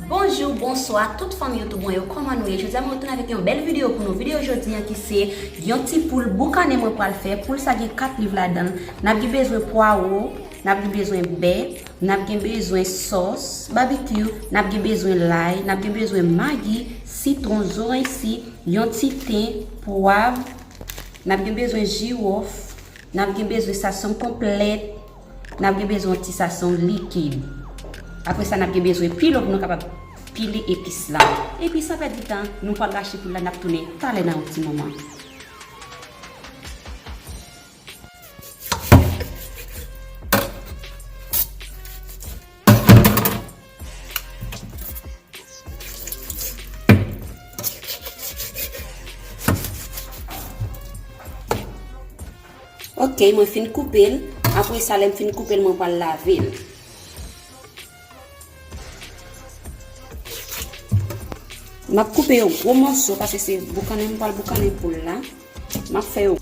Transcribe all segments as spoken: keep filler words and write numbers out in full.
Bonjou, bonswa, tout fanm YouTube mwen yo, kòman nou ye? Jodi a, mwen retounen avèk yon bèl videyo pou nou. Videyo jodi a ki se yon ti poul boukannen mwen pral fè. Poul sa gen kat liv ladan l. N ap gen bezwen pwawo, n ap gen bezwen bè, n ap gen bezwen sòs babikyou, n ap gen bezwen lay, n ap gen bezwen magi, sitwon, zoranj si, yon ti ten, pwav, n ap gen bezwen jiwòf, n ap gen bezwen sazon konplèt, n ap gen bezwen yon ti sazon likid. Apre sa, n ap gen bezwen pilo pou nou kapab pile epis la. Epi san pèdi tan, nou pral rache poul la, n ap tounen talè nan yon ti moman. Ok, mwen fin koupe l. Apre sa, lè m fin koupe l, mwen pral lave l. M ap koupe yo gwo mòso paske se boukannen m pral boukannen poul la. M ap fè yo.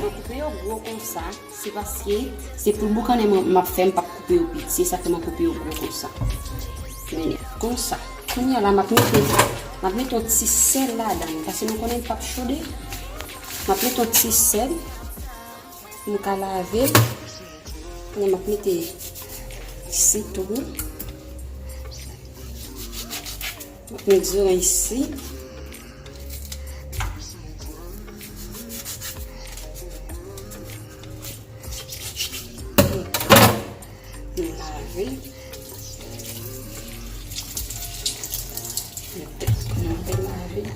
Mwen koupe yo gwo konsa, se paske se poul boukannen mwen m ap fè, m p ap koupe yo piti, se sa k fè mwen koupe yo gwo konsa. Men konsa. Kounye a la, m ap mete, m ap mete yon ti sèl ladan l, paske nou konnen m p ap chode. M ap mete yon ti sèl. M ka lave l. Kounye a m ap mete sitwon. M ap met zoranj si. Nou lave. Nou te, nou te lave.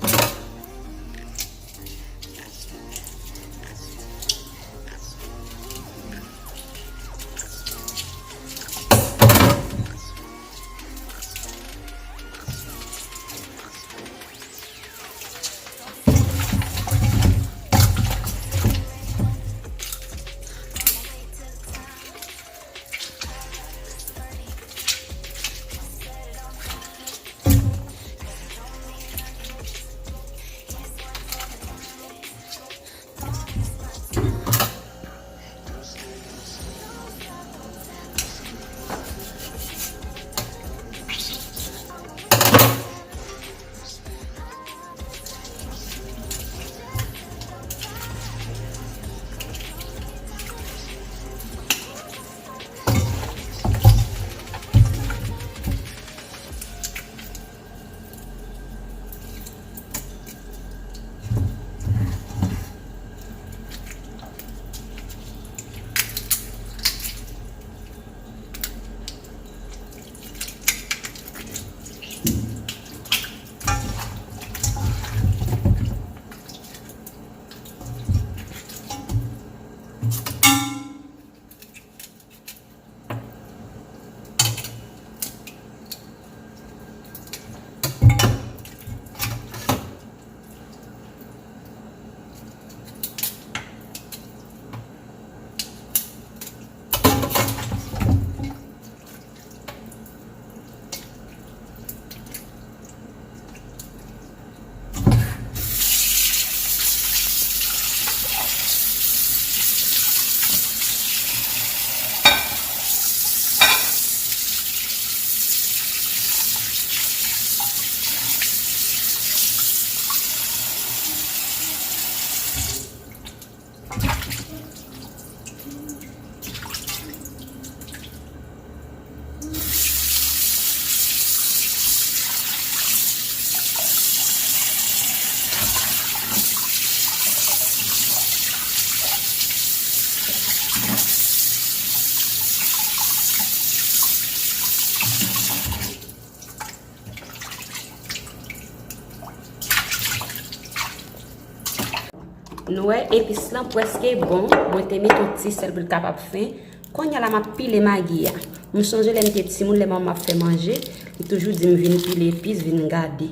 Nou wè epis lan prèske bon. Mwen te met yon ti sèl pou l kapab fen. Kounye a la, m ap pile magi a. M sonje lè m te timoun, lè manman m ap fè manje, li toujou di m vin pile epis, vin gade.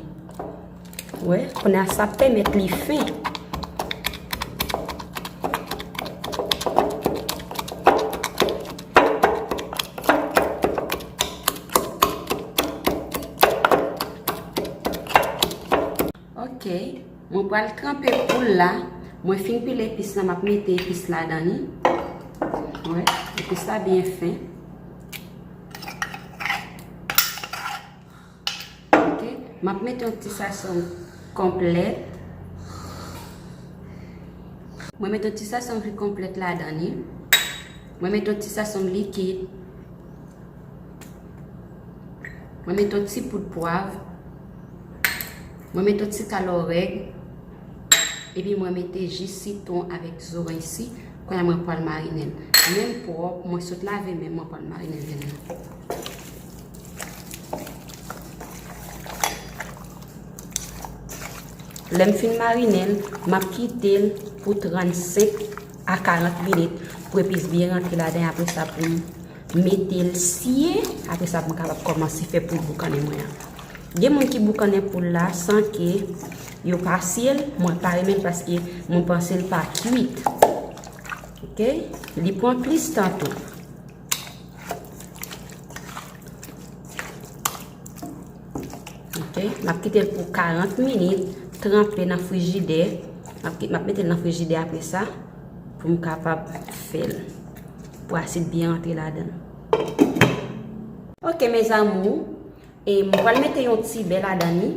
Wè, kounye a sa pèmèt li fen. Mwen pral tranpe poul la. Mwen fin pile epis la, m ap mete epis ladan li. Wè, epis la byen fen. Ok, m ap mete yon ti sasong konplèt. Mwen mete yon ti sasong konplèt ladan li. Mwen mete yon ti sasong likid. Mwen mete yon ti poud pwav. Mwen mete yon ti kal orèg. Epi mwen mete ji sitwon avèk zoranj si. Kounye a mwen pral marine l. Men m pwòp, mwen sot lave men m, mwen pral marine l vin la. Lè m fin marine l, m ap kite l pou trannsenk a karant minit pou epis byen rantre ladan, apre sa pou m mete l siye, apre sa pou m kapab kòmanse fè poul boukannen mwen an. Gen moun ki boukannen poul la san ke yo pa siye l, mwen pa renmen l paske mwen panse l pa kwit. Ok? Li pran plis tan tou. Ok, m ap kite l pou karant minit, tranpe nan frijidè. M ap ki-, m ap mete l nan frijidè apre sa, pou m kapab fè l, pou asid byen rantre ladan l. Ok, mes amours, e m pral mete yon ti bè ladan li.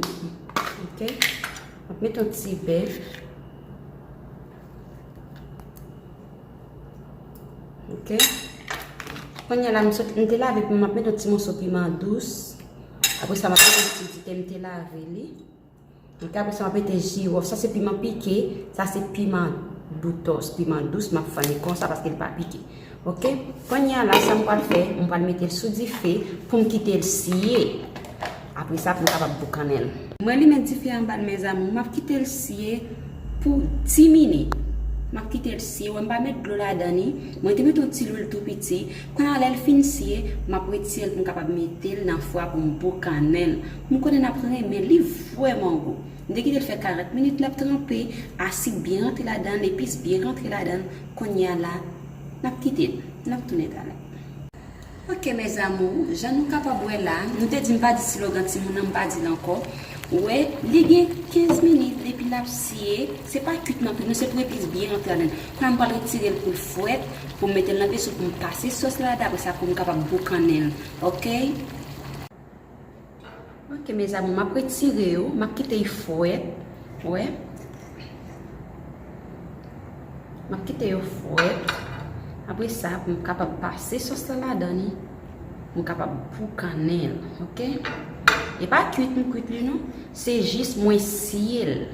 Ok, m ap mete yon ti bè. Ok. Kounye a la, m sot, m te lave, m ap mete yon ti moso piman dous. Apre sa, m ap mete yon ti dite, m te lave li. Ok, apre sa, m ap mete jiwòf. Sa se piman pike, sa se piman doutòs, piman dous, m ap fann li konsa paske li pa pike. Ok. Kounye a la, sa m pral fè, m pral mete l sou dife pou m kite l siye. Apre sa, pou m kapab boukannen l. Mwen limen dife anba l, mes amours. M ap kite l siye pou dis minit. M ap kite l siye. Wè, m pa met dlo ladan li. Mwen te mete yon ti lwil tou piti. Kounye a, lè l fin siye, m ap retire l pou m kapab mete l nan fou a pou m boukannen l. M konnen n ap renmen li vrèman gou. M te kite l fè karant minit l ap tranpe. Asid byen rantre ladan l, epis byen rantre ladan l. Kounye a la, n ap kite l. N ap tounen talè. Ok, mes amours, jan nou kapab wè la, nou te di m pa di slogan timoun nan, m pa di l ankò. Ou wè, li gen kenz minit depi l ap siye, se pa kwit nan kwit, non, se pou epis byen rantre ladan l. Kounye a m pral retire l pou l frèt, pou m mete l nan veso, pou m pase sòs la, apre sa pou m kapab boukannen l. Ok? Ok, mes amours, m ap retire yo, m ap kite yo frèt. Wè. M ap kite yo frèt. Apre sa, pou m kapab pase sòs la ladan li, pou m kapab boukannen l, ok? E pa kwit m kwit li non, se jis mwen siye l.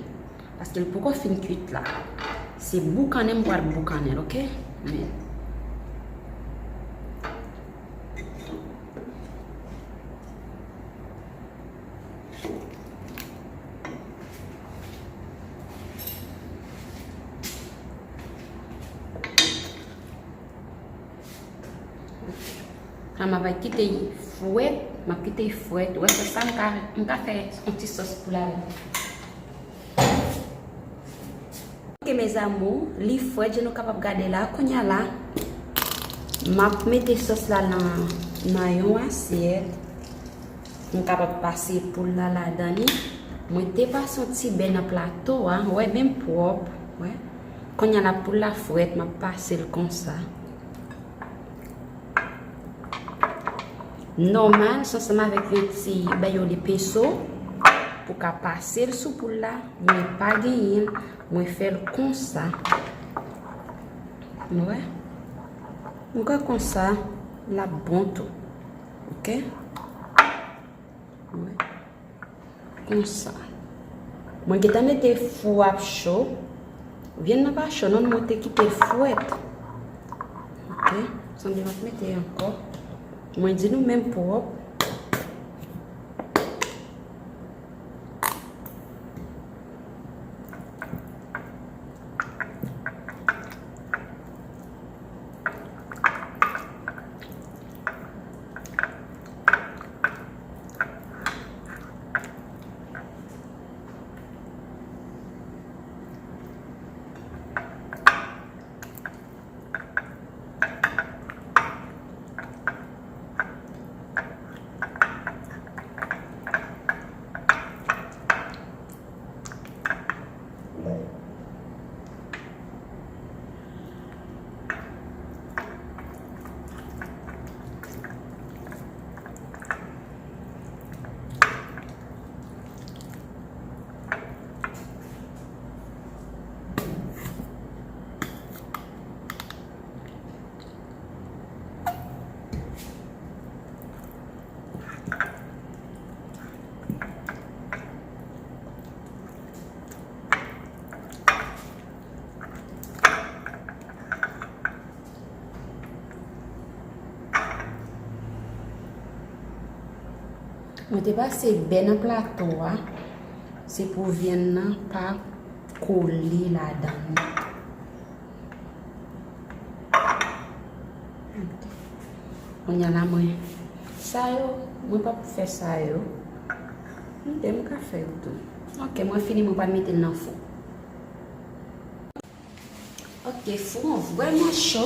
Paske l poko fin kwit la. Se boukannen m pral boukannen l, ok? Men. Sa m ap kite l frèt, m ap kite l frèt. Ou wè, se sa m ka, m ka fè yon ti sòs pou ladan. Ok, mes amours, li frèt, jan nou kapab gade la. Kounye a la, m ap mete sòs la nan, nan yon asyèt. M kapab pase poul la ladan li. Mwen te pase yon ti bè nan plato a, wè, byen pwòp, wè. Kounye a la, poul la frèt, m ap pase l konsa. Nòmal, se ansanm avèk yon ti bè yo li penso pou ka pase l sou poul la, mwen pa genyen l, mwen fè l konsa. Nou wè? Nou wè konsa, l ap bon tou. Ok? Nou wè? Konsa. Mwen gentan mete fou ap cho. Vyann nan pa cho non, mwen te kite l frèt. Ok, sanble m ap mete ankò. Mwen di nou menm pwòp. Mwen te pase bè nan plato a. Se pou vyann nan pa kole ladan l. Kounye a la mwen, sa yo, mwen p ap fè sa yo. M te m ka fè yo tou. Ok, mwen fini, mwen pral mete l nan fou. Ok, fou an vrèman cho.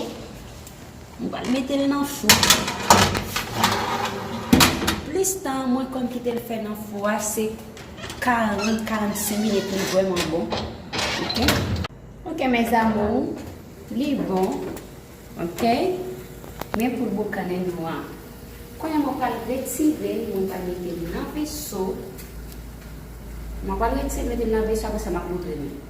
Mwen pral mete l nan fou. Plis tan mwen konn kite l fè nan fou a, se karant, karannsenk minit pou l vrèman bon. Ok. Ok, mes amours, li bon. Ok. Men pou l boukannen nou an. Kounye a mwen pral retire l, mwen pral mete l nan veso. Mwen pral retire l, mete l nan veso, apre sa m ap montre nou.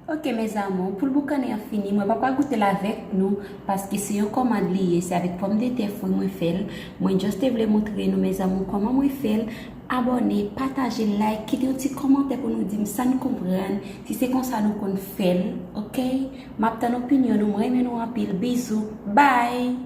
Ok, mes amours, pou l boukannen an fini, mwen pa pral goute l avèk nou, paske se yon kòmand li ye, se avèk pòmdetè fri mwen fè l. Mwen just te vle montre nou, mes amours, kòman mwen fè l. Abòne, pataje, like, kite yon ti kòmantè pou nou di m sa n konprann, si se konsa nou konn fè l, ok? M ap tann opinyon nou, mwen renmen nou anpil, bizou, bye!